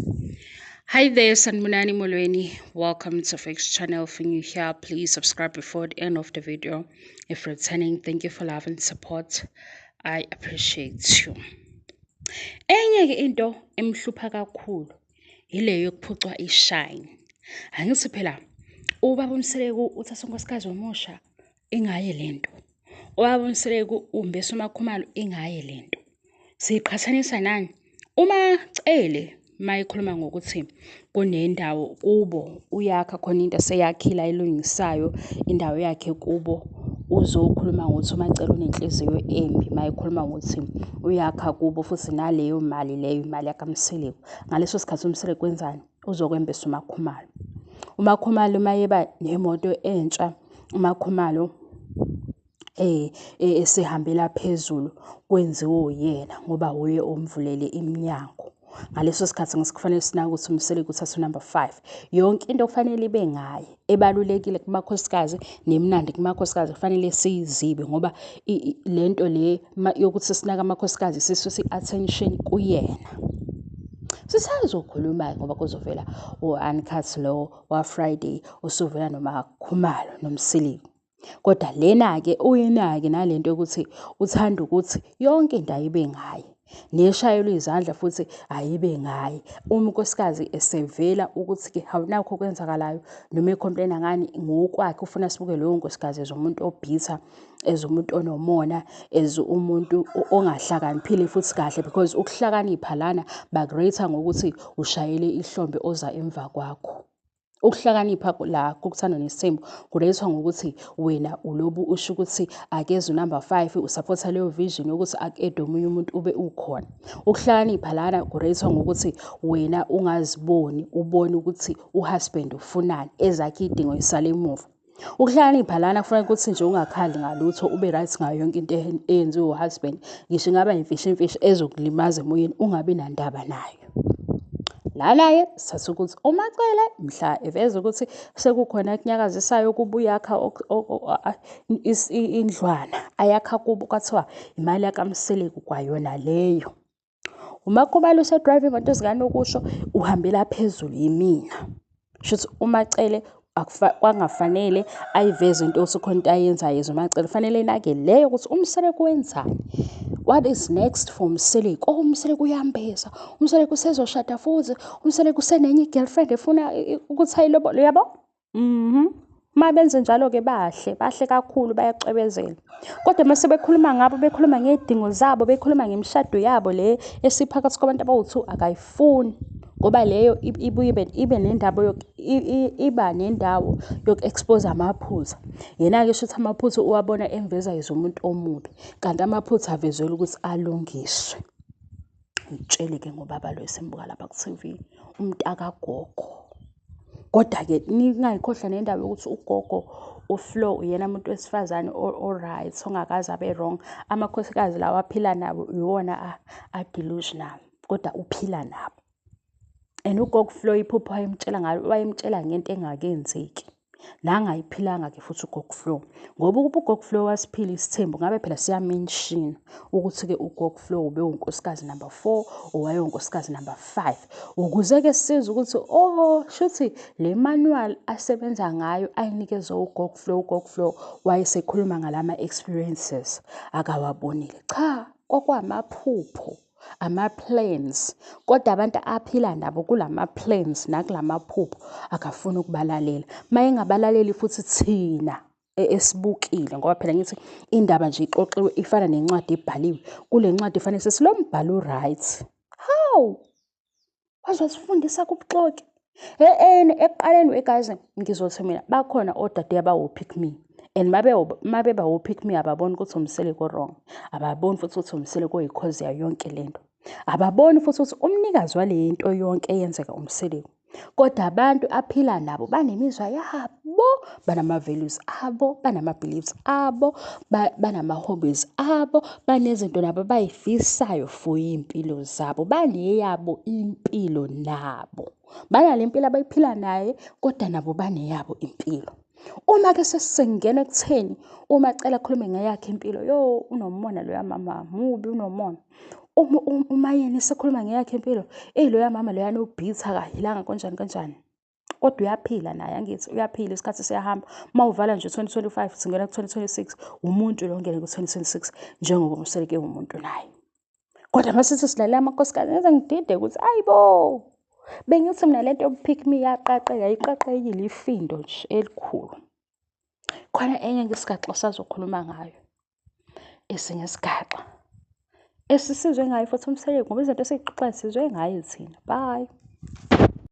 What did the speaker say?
Hi there, Sanibonani Molweni. Welcome to Fix Channel. If you're new here, please subscribe before the end of the video. If returning, thank you for love and support. I appreciate you. Enye-ke into emhlupha kakhulu ile yokuphucwa ishine. Angithi phela ubaba uMseleku uthatha unkosikazi omusha ingaye lento. Ubaba uMseleku umbesa uMakhumalo ingaye lento. Siyiqhathanisa nani? UMaCele mayekhuluma ngokuthi kunendawo kubo uyakha khona into aseyakhile ayilungisayo indawo yakhe kubo uzokhuluma ngokuthi uMaCele unenhliziyo embi mayekhuluma ngokuthi uyakha kubo futhi naleyo mali leyo imali yakaMseleku. Ngaleso sikhathi uMseleku wenzani? Uzokwembesa uMakhumalo. UMakhumalo mayeba nemoto entsha uMakhumalo esehambela phezulu kwenziwe uyena ngoba wuye omvulele iminyango. Ngaleso sikhathi kufanele sinake ukuthi uMseleku uthatha unumber 5. Yonke into kufanele ibe ngaye ebalulekile kumakhosikazi nemnandi kumakhosikazi kufanele siyizibe ngoba lento le yokuthi sinake amakhosikazi sisuse i-attention kuyena. Sisazokhuluma-ke ngoba kuzovela u-uncut lo wa-Friday usuvela noMakhumalo noMseleku. Kodwa lena-ke uyinake nalento yokuthi uthanda ukuthi yonke into ayibe ngaye. Neshayelwa izandla futhi ayibe ngaye. Uma unkosikazi esevela ukuthi-ke awunakho okwenzakalayo noma e-complain-a ngani ngokwakhe ufuna sibuke loyo nkosikazi as umuntu obhitha, as umuntu onomona, as umuntu ongahlakaniphile futhi kahle because ukuhlakanipha lana baku-rate-a ngokuthi ushayele ihlombe oza emva kwakho. Ukuhlakanipha la kukuthanda nesithembu kulethwa ngokuthi wena ulobu usho ukuthi akeze unumber 5 usaphotha leyo vision yokuthi akede omunye umuntu ube ukhona. Ukuhlakanipha lana kureythwa ngokuthi wena ungaziboni ubone ukuthi uhusband ufunani ezakhe idingo isale emuva. Ukuhlakanipha lana kufanele ukuthi nje ungakhali ngalutho ube right ngayo yonke into eyenziwe uhusband ngisho ingaba imfishi imfishi ezokulimaza emoyeni ungabi nandaba nayo. Lana-ke sithatha ukuthi uMaCele mhla eveza ukuthi sekukhona okunyakazisayo ukuba uyakha indlwana ayakha kubo kwathiwa imali yakaMseleku kwayona leyo. UMakhumalo use-drive imoto zikanokusho uhambela phezulu yimina. Shuthi uMaCele kwangafanele ayiveze into yokuthi khona into ayenzayo as uMaCele kufanele enake leyo ukuthi uMseleku wenzani. What is next for Mseleku? Oh, uMseleku uyambeza, uMseleku usezoshada futhi, uMseleku usenenye i-girlfriend efuna ukuthi ayilobole, uyabo? Uma benze njalo-ke bahle, bahle kakhulu bayacwebezela. Kodwa uma sebekhuluma ngabo, bekhuluma ngey'dingo zabo, bekhuluma ngemishado yabo le esiphakathi kwabantu abawu-2 akayifuni. Ngoba leyo ibuye ibe nendawo iba nendawo yoku-expose amaphutha. Yena-ke shuthi amaphutha uwabona emveza as umuntu omubi, kanti amaphutha avezelwe ukuthi alungiswe. Ngitshele-ke ngobaba lo esimbuka lapha ku-TV, umntakagogo. Kodwa-ke ningayikhohlwa nendaba yokuthi ugogo uFlo uyena muntu wesifazane o-right ongakaze abe wrong. Amakhosikazi lawa aphila nabo iwona a-delusional kodwa uphila nabo. And ugogo Flo iphupho wayemtshela ngalo wayemtshela ngento engakenzeki. Nangayiphilanga-ke futhi ugogo Flo. Ngoba ukuba ugogo Flo wasiphila isithembu ngabe phela siya-mention ukuthi-ke ugogo Flo ubewunkosikazi number 4 owayewunkosikazi number 5. Ukuze-ke sizwe ukuthi oh shuthi le manual asebenza ngayo ayinikezwe ugogo Flo, ugogo Flo wayesekhuluma ngalama experiences akawabonile. Cha, kwakwamaphupho. Ama-plans kodwa abantu aphila nabo kulama-plans nakulamaphupho akafuni ukubalalela. Mayengabalaleli futhi thina esibukile ngoba phela ngithi indaba nje ixoxiwe ifana nencwadi ebhaliwe. Kule ncwadi fanele sithi lo mbhalo u-right. Hawu! Wazosifundisa kubuxoki. Ekuqaleni we guys ngizothi mina bakhona odade abawo-pick me. And mabeba wo-pick me ababoni ukuthi uMseleku wrong. Ababoni futhi ukuthi uMseleku oyi-cause yayo yonke lento. Ababoni futhi ukuthi umnikazi wale nto yonke eyenzeka uMseleku. Kodwa abantu aphila nabo banemizwa yabo, banama-values abo, banama-beliefs abo, banama-hobbies abo, banezinto nabo abayifisayo for iy'mpilo zabo, baneyabo impilo nabo. Banale mpilo abayiphila naye kodwa nabo baneyabo impilo. Uma-ke sesingena ekutheni uMaCele akhulume ngeyakhe impilo, yo unomona loya mama, mubi unomona. Uma uMaYeni esekhuluma ngeyakhe impilo, eyi loya mama loyana ubhitha akahilanga kanjani kanjani. Kodwa uyaphila naye angithi uyaphila isikhathi siyahamba. Uma uvala nje 2025 singena ku-2026 umuntu lo ongene ku-2026 njengoba uMseleku ewumuntu naye. Kodwa masithi silalela amakhosikazi ngize ngidide ukuthi ayi bo. Bengithi mina lento yobu-pick me iyaqaqeka, ayiqaqekile ifindo nje elikhulu. Khona enye isigaxa sazokhuluma ngayo. Esinye isigaxa. Esisizwe ngayo futhi uMseleku ngoba izinto esiy'xoxayo sizwe ngaye thina. Bye.